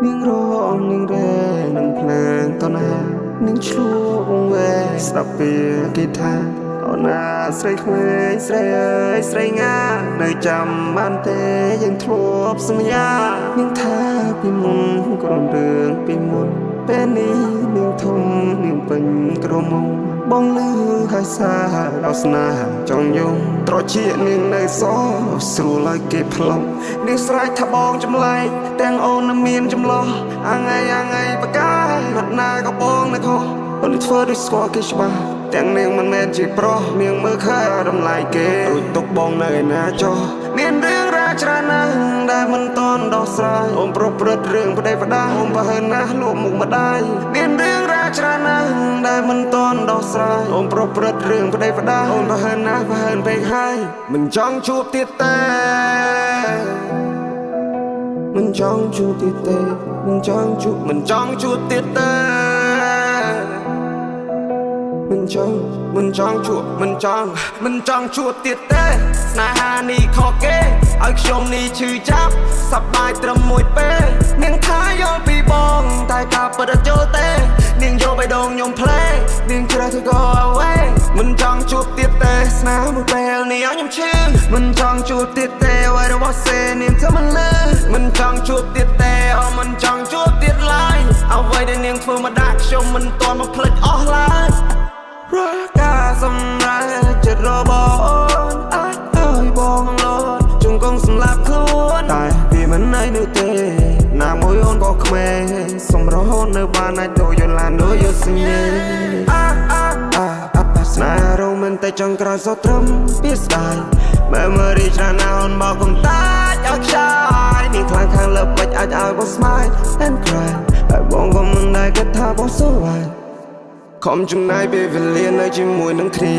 នាងរងនាងរែនឹងភ្លើងតណានាងឆ្លួវងវែស្ដាប់ពីគេថាអូនណាស្រីក្មេងស្រីអើយស្រីងានៅចាំបានទេយើងធ្លាប់សន្យានាងថាពីមុនក្រុមរឿងពីមុនពេលនេះនាងធំនាងពេញក្រមុំបងលឺហើយសាដល់ស្នេហ៍ចង់យំត្រជានាងនៅសស្រួលឲ្យគេផ្លុំនាងស្រែកថាបងចម្លែកទាំងអូននឹងមានចម្លោះអាងៃអាងៃបកាណាត់ណាក៏បងនៅខុសអូនធ្វើដូចស្គាល់គេច្បាស់ទាំងនាងមិនមែនជាប្រុសនាងមើលឃើញឲ្យតម្លៃគេរួចទុកបងនៅឯណាចុះមានរឿងរ៉ាវច្រើនណាស់ដែលមិនតន់ដោះស្រាយអូនប្រព្រឹត្តរឿងប្តេផ្ដាអូនប្រហើនណាស់លក់មុខម្ដាយមានរឿងរ៉ាវច្រើនណាស់ដែលមិនតន់ដោះស្រាយអូនប្រព្រឹត្តរឿងប្តេផ្ដាអូនប្រហើនណាស់ប្រហើនពេកហើយមិនចង់ជួបទៀតទេមិនចង់ជួបទៀតទេមិនចង់ជួបមិនចង់ជួបទៀតទេមិនចង់មិនចង់ជួបមិនចង់មិនចង់ជួបទៀតទេស្នេហានេះខកគេឲ្យខ្ញុំនេះឈឺចាប់សប្បាយត្រឹមមួយពេលនាងថាយល់ពីបងតែការពិតអត់យល់ទេនាងយកបេះដូងខ្ញុំផ្លេនាងជ្រើសទៅ go away មិនចង់ជួបទៀតទេស្នេហ៍មួយពេលនេះឲ្យខ្ញុំឈឺមិនចង់ជួបទៀតទេអ្វីរបស់សេនាងធ្វើមិនលឺមិនចង់ជួបទៀតទេអូមិនចង់ជួបទៀតឡើយអ្វីដែលនាងធ្វើមកដាក់ខ្ញុំមិនទាន់មកភ្លេចអស់ឡើយ រាល់ការសម្រេចចិត្តរបស់អូនអាចឲ្យបងលត់ជង្គង់សម្លាប់ខ្លួនតែវាមិនអីនោះទេណាមួយអូនក៏ក្មេងសំរហូតនៅបានអាចទៅយល់ឡានដូចយកសញ្ញាអាអាអាអាស្នេហ៍រងមិនតែចង់ក្រោយសោះត្រឹមពីស្ដាយ Memory ច្រើនណាស់អូនមកកុំតាចឲ្យខ្ចាយនេះខ្លាំងខាងលើពេចអាចឲ្យបង smile and cry ហើយបងក៏មិនដែលគិតថាបង so right ខំចំណាយពេលវេលានៅជាមួយនឹងគ្នា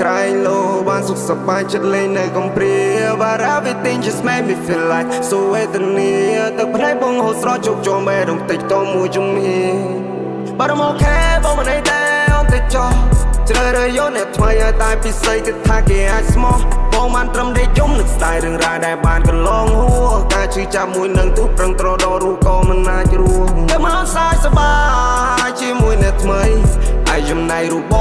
ក្រែងលោបានសុខសប្បាយចិត្តលេងនៅកំព្រា But everything just made me feel like so វេទនាទឹកភ្នែកបងហូរស្រស់ជោគជាំបេះដូងតិចតមួយជំហាន But I'm okay បងមិនអីទេអូនតិចចោះជ្រើសរើសយកអ្នកថ្មីឲ្យតែពិសីគិតថាគេអាចស្មោះបងបានត្រឹមដេកយំនឹកស្ដាយរឿងរ៉ាវដែលបានកន្លងហួរការឈឺចាប់មួយនឹងទូប្រឹងត្រដរស់ក៏មិនអាចរស់តែមកសាយសប្បាយជាមួយអ្នកថ្មីហើយចំណៃរូបប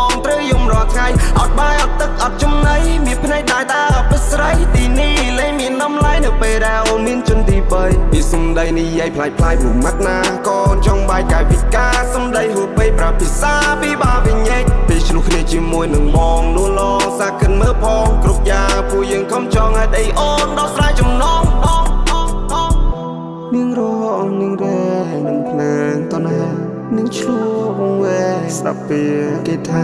ងត្រូវយំរាល់ថ្ងៃអត់បាយអត់ទឹកអត់ចំណីមានភ្នែកដែរតែអត់ប្រស្រីទីនេះលែងមានតម្លៃនៅពេលដែលអូនមានជនទី3ពីសំដីនិយាយផ្លាយផ្លាយព្រោះម៉ាត់ណាកូនចង់បាយកាយវិការសំដីហួពេកប្រាប់ភាសាពីបាវិញ្ញេពេលឆ្លោះគ្នាជាមួយនឹងបងនោះឡងសាកិនមើលផងគ្រប់យ៉ាងពួកយើងខំចង់ឲ្យដីអូនដោះស្រាយចំណងនាងរងនាងរែនឹងភ្លើងតណានាងឆ្លួវងវែស្ដាប់ពីគេថា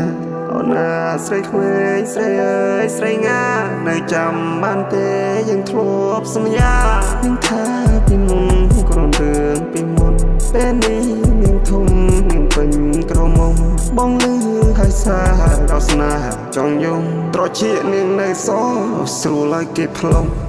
អូនណាស្រីក្មេងស្រីអើយស្រីងានៅចាំបានទេយើងធ្លាប់សន្យានាងថាពីមុនក្រុមរឿងពីមុនពេលនេះនាងធំនាងពេញក្រមុំបងលឺហើយសាដល់ស្នេហ៍ចង់យំត្រជានាងនៅសស្រួលឲ្យគេផ្លុំ